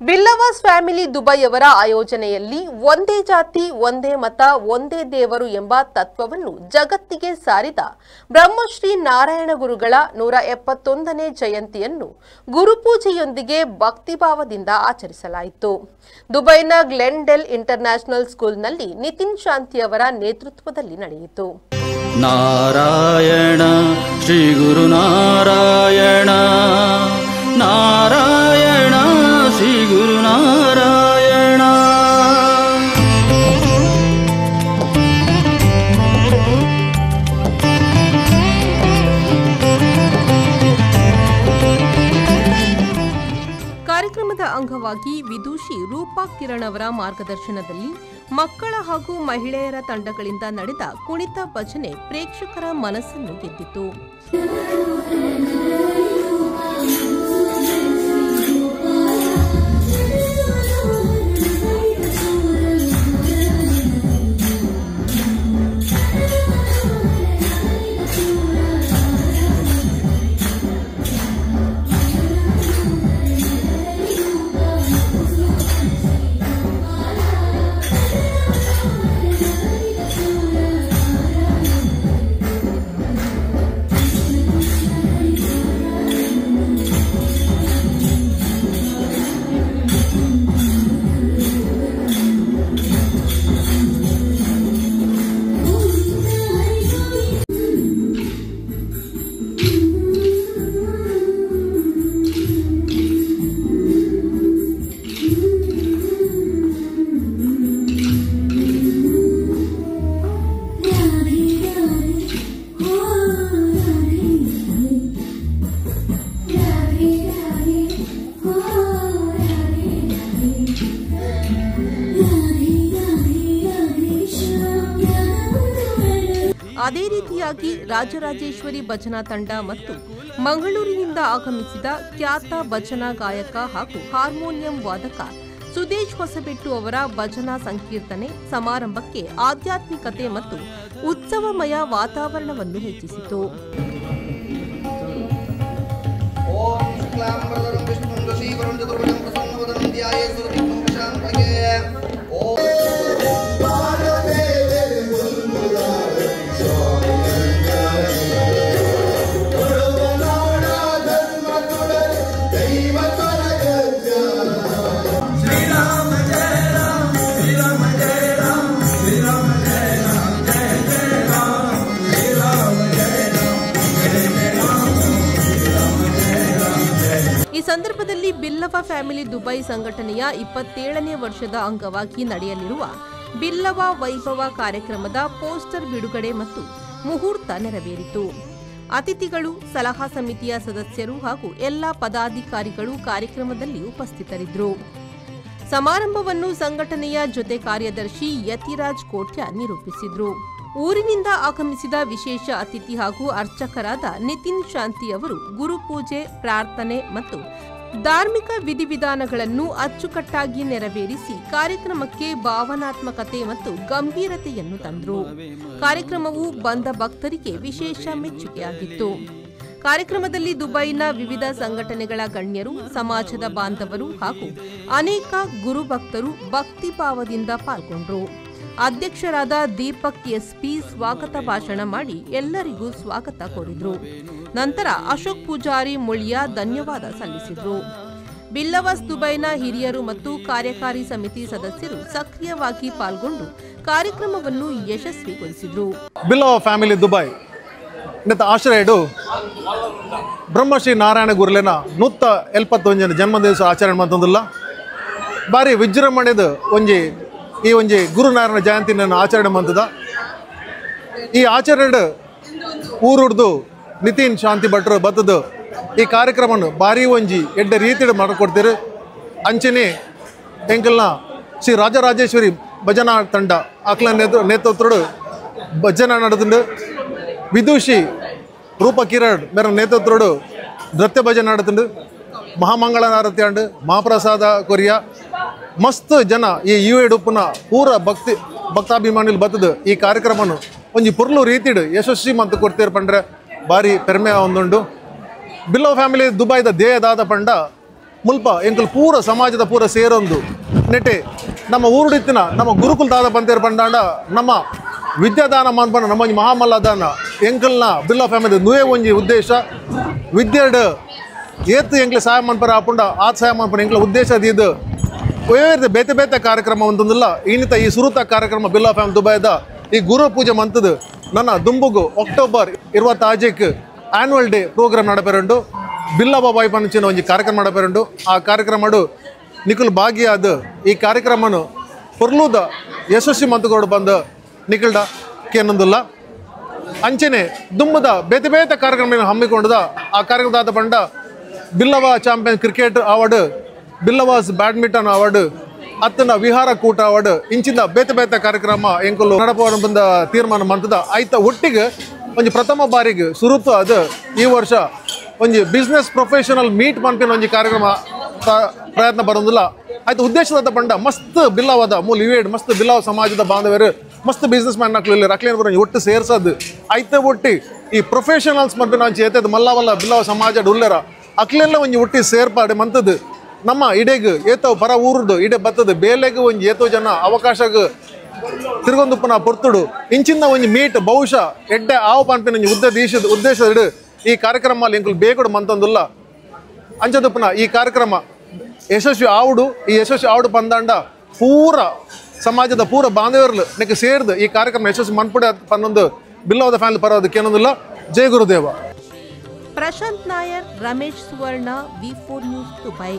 Billavas family Dubai ಅವರ ಆಯೋಜನೆಯಲ್ಲಿ ಒಂದೇ ಜಾತಿ ಒಂದೇ ಮತ ಒಂದೇ ದೇವರು ಎಂಬ ತತ್ವವನ್ನು ಜಗತ್ತಿಗೆ ಸಾರಿದ ಬ್ರಹ್ಮಶ್ರೀ ನಾರಾಯಣ ಗುರುಗಳ 171ನೇ ಜಯಂತಿಯನ್ನು ಗುರುಪೂಜೆಯೊಂದಿಗೆ ಭಕ್ತಿಭಾವದಿಂದ ಆಚರಿಸಲಾಯಿತು. ದುಬೈನ ಗ್ಲೆನ್ಡೆಲ್ ಇಂಟರ್ನ್ಯಾಷನಲ್ ಸ್ಕೂಲ್ನಲ್ಲಿ ನಿತಿನ್ ಶಾಂತಿ ಅವರ ನೇತೃತ್ವದಲ್ಲಿ ನಡೆಯಿತು. ನಾರಾಯಣ ಶ್ರೀ ಗುರು ನಾರಾಯಣ ನಾರಾಯಣ ಶ್ರೀ ಗುರು ನಾರಾಯಣ. ಕಾರ್ಯಕ್ರಮದ ಅಂಗವಾಗಿ ವಿದುಷಿ ರೂಪಾ ಕಿರಣ್ ಅವರ ಮಾರ್ಗದರ್ಶನದಲ್ಲಿ ಮಕ್ಕಳ ಹಾಗೂ ಮಹಿಳೆಯರ ತಂಡಗಳಿಂದ ನಡೆದ ಕುಣಿತ ಭಜನೆ ಪ್ರೇಕ್ಷಕರ ಮನಸ್ಸನ್ನು ಗೆದ್ದಿತು. ಅದೇ ರೀತಿಯಾಗಿ ರಾಜರಾಜೇಶ್ವರಿ ಭಜನಾ ತಂಡ ಮತ್ತು ಮಂಗಳೂರಿನಿಂದ ಆಗಮಿಸಿದ ಖ್ಯಾತ ಭಜನಾ ಗಾಯಕ ಹಾಗೂ ಹಾರ್ಮೋನಿಯಂ ವಾದಕ ಸುದೇಶ್ ಹೊಸಬೆಟ್ಟು ಅವರ ಭಜನಾ ಸಂಕೀರ್ತನೆ ಸಮಾರಂಭಕ್ಕೆ ಆಧ್ಯಾತ್ಮಿಕತೆ ಮತ್ತು ಉತ್ಸವಮಯ ವಾತಾವರಣವನ್ನು ಹೆಚ್ಚಿಸಿತು. ಈ ಸಂದರ್ಭದಲ್ಲಿ ಬಿಲ್ಲವ ಫ್ಯಾಮಿಲಿ ದುಬೈ ಸಂಘಟನೆಯ 27ನೇ ವರ್ಷದ ಅಂಗವಾಗಿ ನಡೆಯಲಿರುವ ಬಿಲ್ಲವ ವೈಭವ ಕಾರ್ಯಕ್ರಮದ ಪೋಸ್ಟರ್ ಬಿಡುಗಡೆ ಮತ್ತು ಮುಹೂರ್ತ ನೆರವೇರಿತು. ಅತಿಥಿಗಳು, ಸಲಹಾ ಸಮಿತಿಯ ಸದಸ್ಯರು ಹಾಗೂ ಎಲ್ಲ ಪದಾಧಿಕಾರಿಗಳು ಕಾರ್ಯಕ್ರಮದಲ್ಲಿ ಉಪಸ್ಥಿತರಿದ್ದರು. ಸಮಾರಂಭವನ್ನು ಸಂಘಟನೆಯ ಜೊತೆ ಕಾರ್ಯದರ್ಶಿ ಯತಿರಾಜ್ ಕೋಟ್ಯ ನಿರೂಪಿಸಿದರು. ಊರಿನಿಂದ ಆಗಮಿಸಿದ ವಿಶೇಷ ಅತಿಥಿ ಹಾಗೂ ಅರ್ಚಕರಾದ ನಿತಿನ್ ಶಾಂತಿ ಅವರು ಗುರುಪೂಜೆ, ಪ್ರಾರ್ಥನೆ ಮತ್ತು ಧಾರ್ಮಿಕ ವಿಧಿವಿಧಾನಗಳನ್ನು ಅಚ್ಚುಕಟ್ಟಾಗಿ ನೆರವೇರಿಸಿ ಕಾರ್ಯಕ್ರಮಕ್ಕೆ ಭಾವನಾತ್ಮಕತೆ ಮತ್ತು ಗಂಭೀರತೆಯನ್ನು ತಂದರು. ಕಾರ್ಯಕ್ರಮವು ಬಂದ ಭಕ್ತರಿಗೆ ವಿಶೇಷ ಮೆಚ್ಚುಗೆಯಾಗಿತ್ತು. ಕಾರ್ಯಕ್ರಮದಲ್ಲಿ ದುಬೈನ ವಿವಿಧ ಸಂಘಟನೆಗಳ ಗಣ್ಯರು, ಸಮಾಜದ ಬಾಂಧವರು ಹಾಗೂ ಅನೇಕ ಗುರುಭಕ್ತರು ಭಕ್ತಿಭಾವದಿಂದ ಪಾಲ್ಗೊಂಡರು. ಅಧ್ಯಕ್ಷರಾದ ದೀಪಕ್ ಎಸ್ಪಿ ಸ್ವಾಗತ ಭಾಷಣ ಮಾಡಿ ಎಲ್ಲರಿಗೂ ಸ್ವಾಗತ ಕೋರಿದರು. ನಂತರ ಅಶೋಕ್ ಪೂಜಾರಿ ಮುಳಿಯ ಧನ್ಯವಾದ ಸಲ್ಲಿಸಿದರು. ಬಿಲ್ಲವಾಸ್ ದುಬೈನ ಹಿರಿಯರು ಮತ್ತು ಕಾರ್ಯಕಾರಿ ಸಮಿತಿ ಸದಸ್ಯರು ಸಕ್ರಿಯವಾಗಿ ಪಾಲ್ಗೊಂಡು ಕಾರ್ಯಕ್ರಮವನ್ನು ಯಶಸ್ವಿಗೊಳಿಸಿದರು. ಬಿಲ್ಲವ ಫ್ಯಾಮಿಲಿ ದುಬೈ ಆಶ್ರಯಡು ಬ್ರಹ್ಮಶ್ರೀ ನಾರಾಯಣ ಗುರುಲೇನ 171 ಜನ್ಮದಿವಸ ಆಚರಣೆ ಅಂತಂದಿಲ್ಲ. ಬಾರಿ ವಿಜೃಂಭಣೆದು ಒಂಜಿ ಈ ಒಂಜಿ ಗುರುನಾರಾಯಣ ಜಯಂತಿನ ಆಚರಣೆ ಮಂತದ. ಈ ಆಚರಣೆ ಊರುಡ್ದು ನಿತಿನ್ ಶಾಂತಿ ಭಟ್ರು ಬತ್ತದು ಈ ಕಾರ್ಯಕ್ರಮವನ್ನು ಭಾರಿ ಒಂಜಿ ಎಡ್ಡ ರೀತಿಯಲ್ಲಿ ಮಾಡಿಕೊಡ್ತೀರಿ. ಅಂಚನೆ ಎಂಕಲ್ನ ಶ್ರೀ ರಾಜರಾಜೇಶ್ವರಿ ಭಜನಾ ತಂಡ ಅಕ್ಲ ನೇತೃತ್ವಡು ಭಜನಾ ನಡೆದುಂಡು. ವಿದುಷಿ ರೂಪ ಕಿರಣ್ ಮೇರ ನೇತೃತ್ವಡು ನೃತ್ಯ ಭಜನೆ ನಡೆದುಂಡು. ಮಹಾಮಂಗಳಾರತಿ ಅಂಡು ಮಹಾಪ್ರಸಾದ ಕೊರಿಯ ಮಸ್ತ್ ಜನ ಈ you ಎಡುಪ್ಪುನ ಪೂರ ಭಕ್ತಿ ಭಕ್ತಾಭಿಮಾನಿಲು ಬತ್ತದು ಈ ಕಾರ್ಯಕ್ರಮನು ಒಂಜಿ ಪುರ್ಲು ರೀತಿಡು ಯಶಸ್ವಿ ಮತ್ತು ಕೊಡ್ತೀರ ಪಂಡ್ರೆ ಭಾರಿ ಪೆರ್ಮೆ ಒಂದುಂಡು. ಬಿಲ್ಲೋ ಫ್ಯಾಮಿಲಿ ದುಬೈದ ಧ್ಯೇಯದಾದ ಪಂಡ ಮುಲ್ಪ ಎಂಕುಲು ಪೂರ ಸಮಾಜದ ಪೂರ ಸೇರೊಂದು ನೆಟೆ ನಮ್ಮ ಊರುಡಿತ್ತಿನ ನಮ್ಮ ಗುರುಕುಲ ದಾದ ಪಂತೇರು ಪಂಡಾಂಡ ನಮ್ಮ ವಿದ್ಯಾದಾನ ಮನ್ಪನ ನಮ್ಮ ಒಂಜಿ ಮಹಾಮಲ್ಲ ದಾನ ಎಂಕಲ್ನ ಬಿಲ್ಲವ ಫ್ಯಾಮಿಲಿ ನುಯೇ ಒಂಜಿ ಉದ್ದೇಶ ವಿದ್ಯೆಡ್ ಏತ್ ಎಂಕ್ಲೆ ಸಹಾಯ ಮನ್ಪರ ಆಪುಂಡ ಆತ್ ಸಹಾಯ ಮನ್ಪನ ಎಂಕ್ಲ ಉದ್ದೇಶ ಅದು ಬೇರೆ ಬೇತೆ ಬೇತೆ ಕಾರ್ಯಕ್ರಮ ಒಂದೊಂದಿಲ್ಲ. ಇನ್ನಿತ ಈ ಸುರುತ ಕಾರ್ಯಕ್ರಮ ಬಿಲ್ಲವ ಫ್ಯಾಮಿಲಿ ದುಬೈದ ಈ ಗುರು ಪೂಜೆ ಮಂತದ್ದು ನನ್ನ ದುಂಬುಗು ಅಕ್ಟೋಬರ್ 26ಕ್ಕೆ ಆ್ಯನ್ಯುವಲ್ ಡೇ ಪ್ರೋಗ್ರಾಮ್ ನಡಪೆರುಂಡು. ಬಿಲ್ಲವ ಬಾಯ್ ಪಂಚಿನ ಒಂಜಿ ಕಾರ್ಯಕ್ರಮ ನಡಪೆರುಂಡು. ಆ ಕಾರ್ಯಕ್ರಮಡು ನಿಖಿಲ್ ಭಾಗಿಯಾದ ಈ ಕಾರ್ಯಕ್ರಮನು ಪೊರ್ಲುದ ಯಶಸ್ವಿ ಮಂತುಗೋಡು ಬಂದು ನಿಖಿಲ್ಡ ಕೇನೊಂದಿಲ್ಲ. ಅಂಚನೆ ದುಂಬುದ ಬೇತೆ ಬೇತೆ ಕಾರ್ಯಕ್ರಮ ಹಮ್ಮಿಕೊಂಡದ ಆ ಕಾರ್ಯಕ್ರಮದಾದ ಬಂಡ Billava champion cricket award, Billavas badminton award, ಅತ್ತನ ವಿಹಾರ ಕೂಟ ಅವಾರ್ಡ್ ಇಂಚಿಂದ ಬೇತೆ ಬೇತೆ ಕಾರ್ಯಕ್ರಮ ಎಂಕುಲು ನಡಪುವ ಬಂದ ತೀರ್ಮಾನ ಮಂತದ ಆಯ್ತ. ಒಟ್ಟಿಗೆ ಒಂಜಿ ಪ್ರಥಮ ಬಾರಿಗೆ ಸುರುತು ಅದು ಈ ವರ್ಷ ಒಂಜಿ ಬಿಸ್ನೆಸ್ ಪ್ರೊಫೆಷನಲ್ ಮೀಟ್ ಪನ್ಪಿನ ಒಂಜಿ ಕಾರ್ಯಕ್ರಮ ಪ್ರಯತ್ನ ಬರೋದಿಲ್ಲ. ಆಯ್ತು ಉದ್ದೇಶದ ಬಂಡ ಮಸ್ತ್ ಬಿಲ್ಲವಾದ ಮೂಲ ಇವೇಡ್ ಮಸ್ತ್ ಬಿಲ್ಲವ ಸಮಾಜದ ಬಾಂಧವ್ಯರು ಮಸ್ತ್ ಬಿಸ್ನೆಸ್ ಮ್ಯಾನ್ ಅಕ್ಲು ಅಕ್ಲೇನ್ ಬರೋ ಒಟ್ಟು ಸೇರ್ಸೋದು ಆಯ್ತ. ಒಟ್ಟಿ ಈ ಪ್ರೊಫೆಷನಲ್ಸ್ ಮನ್ಪಿನ ಒಂಜಿ ಏತದ ಮಲ್ಲವಲ್ಲ ಬಿಲ್ಲವ ಸಮಾಜ ಉಲ್ಲೆರ ಅಕ್ಲೆಲ್ಲ ಒಂಜಿ ಒಟ್ಟಿ ಸೇರ್ಪಾಡೆ ಮಂತದ್ದು ನಮ್ಮ ಇಡೆಗ್ ಏತೋ ಪರ ಊರುಡು ಇಡೆ ಬತ್ತದ ಬೇಲೆಗ್ ಒಂಜಿ ಏತೋ ಜನ ಅವಕಾಶಗ್ ತಿರುಗೊಂದುಪ್ಪನ ಪೊರ್ತುಡು ಇಂಚಿಂದ ಒಂಜಿ ಮೀಟ್ ಬಹುಶಃ ಎಡ್ಡೆ ಆವು ಪನ್ಪಿನ ಒಂಜಿ ಉದ್ದೇಶದ ಈ ಕಾರ್ಯಕ್ರಮ ಎಂಕುಲು ಬೇಕುಡು ಮಂತಂದುಲ್ಲ. ಅಂಚದುಪ್ಪನ ಈ ಕಾರ್ಯಕ್ರಮ ಯಶಸ್ವಿ ಆವುಡು. ಈ ಯಶಸ್ವಿ ಆವುಡು ಪಂದಾಂಡ ಪೂರ ಸಮಾಜದ ಪೂರ ಬಾಂಧವ್ಯರ್ಲು ನೆಕ್ ಸೇರ್ದು ಈ ಕಾರ್ಯಕ್ರಮ ಯಶಸ್ವಿ ಮನ್ಪುಡೆ ಪನ್ನೊಂದು ಬಿಲ್ಲವದ ಫ್ಯಾಮಿಲಿ ಪರವಾದಕ್ಕೆ ಏನೊಂದಿಲ್ಲ. ಜಯ Gurudeva. Prashanth Nair, Ramesh Suvarna, V4 news, Dubai.